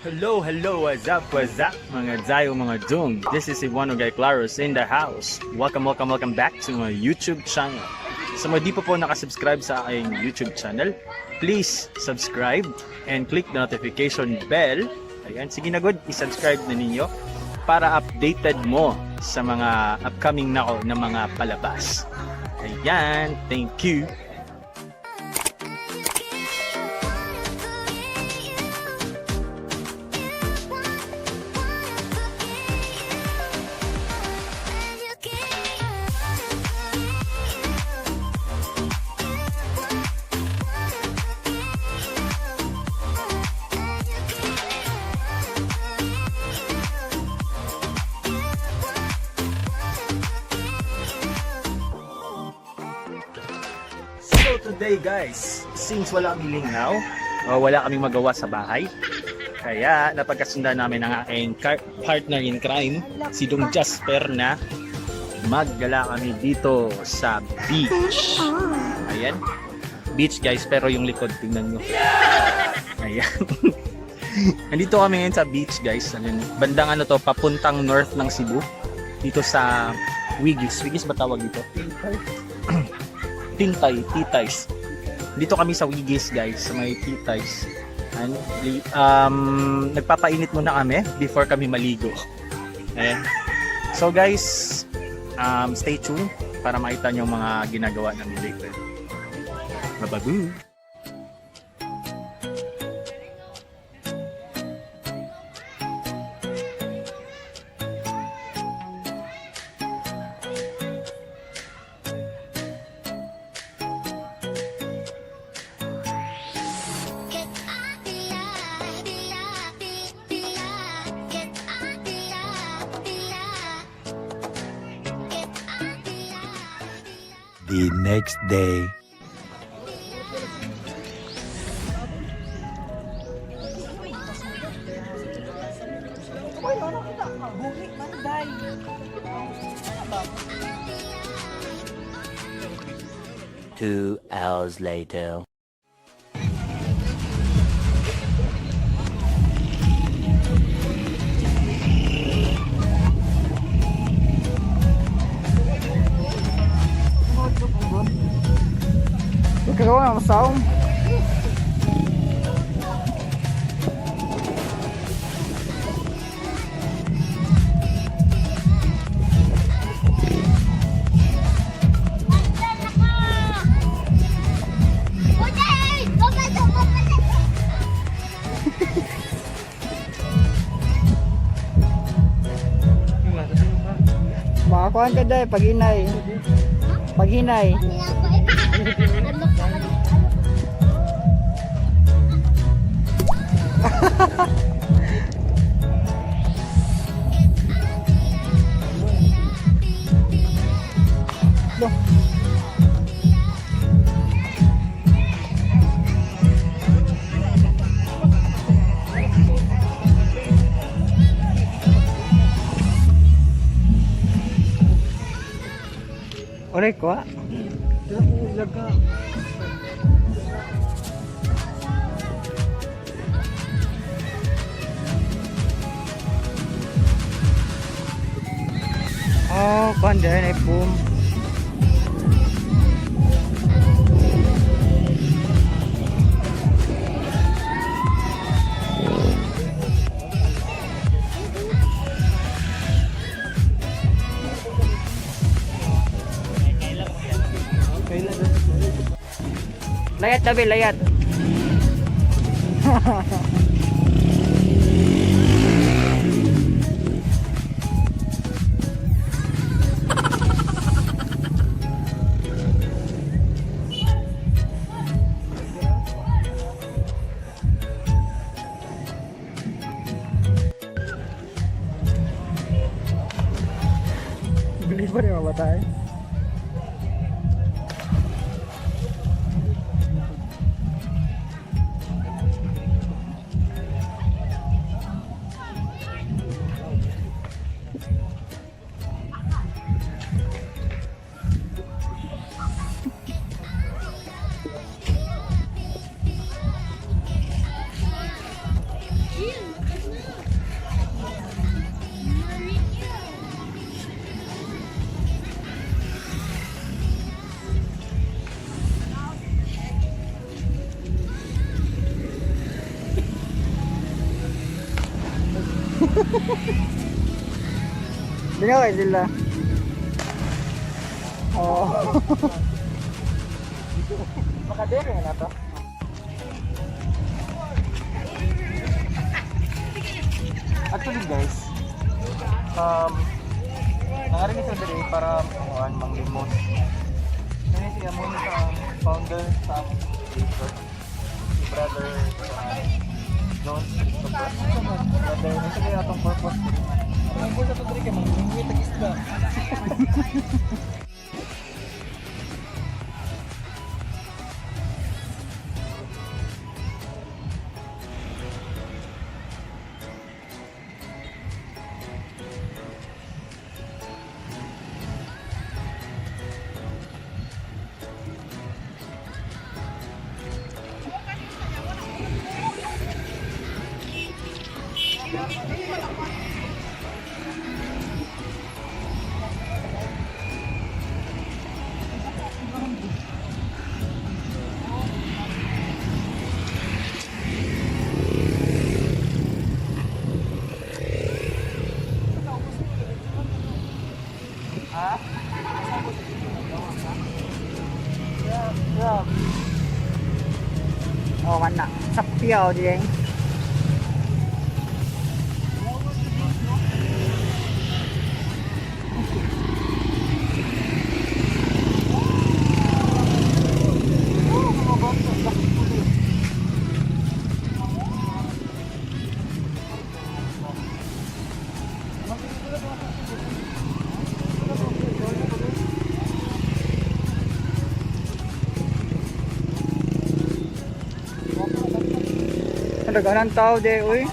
Hello, hello, what's up, mga dayo, mga dung. This is Iguano Guy Claros in the house. Welcome, welcome, welcome back to my YouTube channel. Sa mga di pa po nakasubscribe sa aking YouTube channel, please subscribe and click the notification bell. Ayan, sige na good, isubscribe na ninyo para updated mo sa mga upcoming nako na mga palabas. Ayan, thank you. So today guys, since wala kaming linghaw, o wala kaming magawa sa bahay, kaya napagkasunda namin ang aking partner in crime, si Dong Jasper, na maggala kami dito sa beach. Ayan. Beach guys, pero yung likod, tingnan nyo. Ayan. Nandito kami ngayon sa beach guys. Ayan. Bandang ano to, papuntang north ng Cebu. Dito sa Wigis. Wigis ba tawag dito? Tintay, Titays. Dito kami sa Wigis guys, sa may Titays. And nagpapainit muna kami before kami maligo. Ayan. So guys, stay tuned para makita niyo yung mga ginagawa namin later. Bababu! The next day. 2 hours later. Magkagawa ng sound. Makakuhan ka dahil pag hinay. Pag hinay. Lo. Oray ko ah. Oh, kuan dahil ay boom. Layat tabi, layat. Bilis pa rin mabatay. Dingaw kay sila. Oh. Makadere na to. Actually guys, nangarinig sa diri para manguan manglimos. Kani siya mo sa founder sa among church, si Brother John Christopher. Brother, ano siya atong purpose diri? Ang purpose ato diri kay mangingwit ang isda. Oh, mana. Sapiaw di eh. Naghanan tao di uy.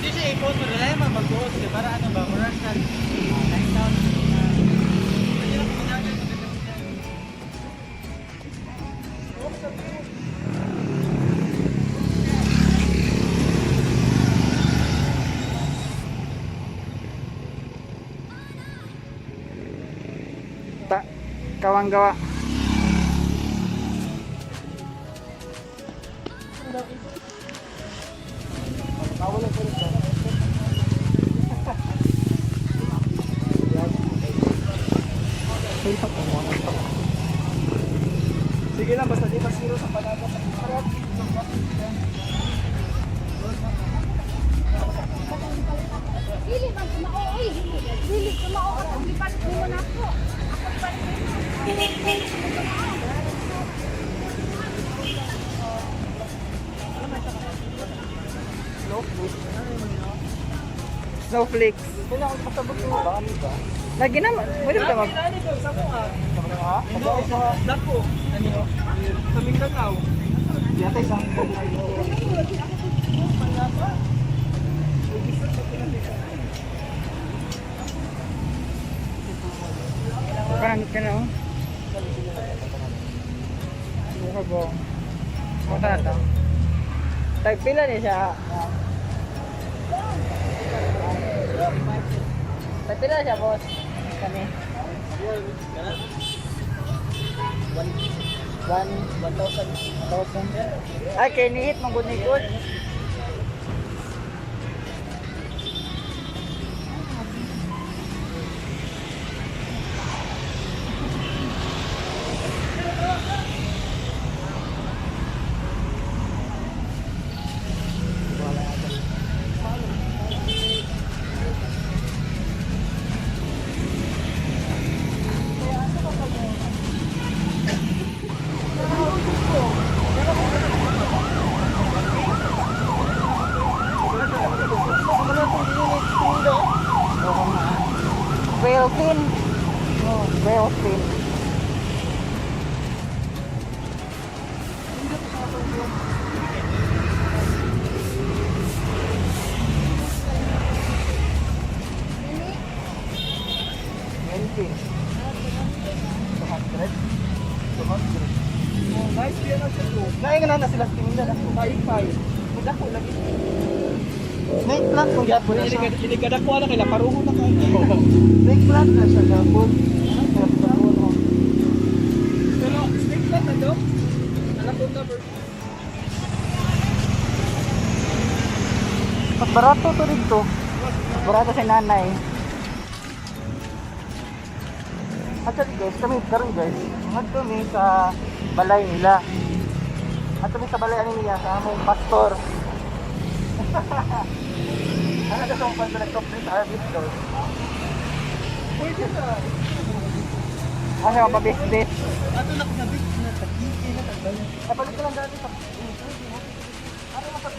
Hindi siya ipon mo rin mag-go para ano ba, rush na 9,000. Ta kawang gawa. Sige lang, basta di masiro sa palaga sa harap. Dili man tumao oy. Dili tumao atong gipalit nimo nako. Ako ipalit nimo. Snowflakes. Lagi naman, pwede ba mag... Dako. Sa Mindanao. Yata isang... Parang ka na, oh. Mukha ba? Mukha na to. Tagpila ni siya. Tagpila siya, boss. Kami. One, 1,000. 1,000. Ay, kay nihit, manggunigod. Whale fin. Oh, whale fin. Whale fin. 200. 200. Nice yan ang siya. Naingan na na sila sa tinda na. 5-5. Dako lagi. Snake plant kung gyapon na siya. Inigadako na kay paruho na kayo. Snake plant na siya gyapon. Pero snake plant na do? Alam ko na bro. Mas barato to dito. Mas barato si nanay. Actually guys, kami karon guys, ngadto kami sa balay nila. At kami sa balay ani niya sa among pastor. Ano ka sa among pastor nag-complete harvest daw. Pwede na. Ano ang pabisbis? Ato na ko na sa tagiki na tagbayan. Kapalit ko lang dati sa Ano sa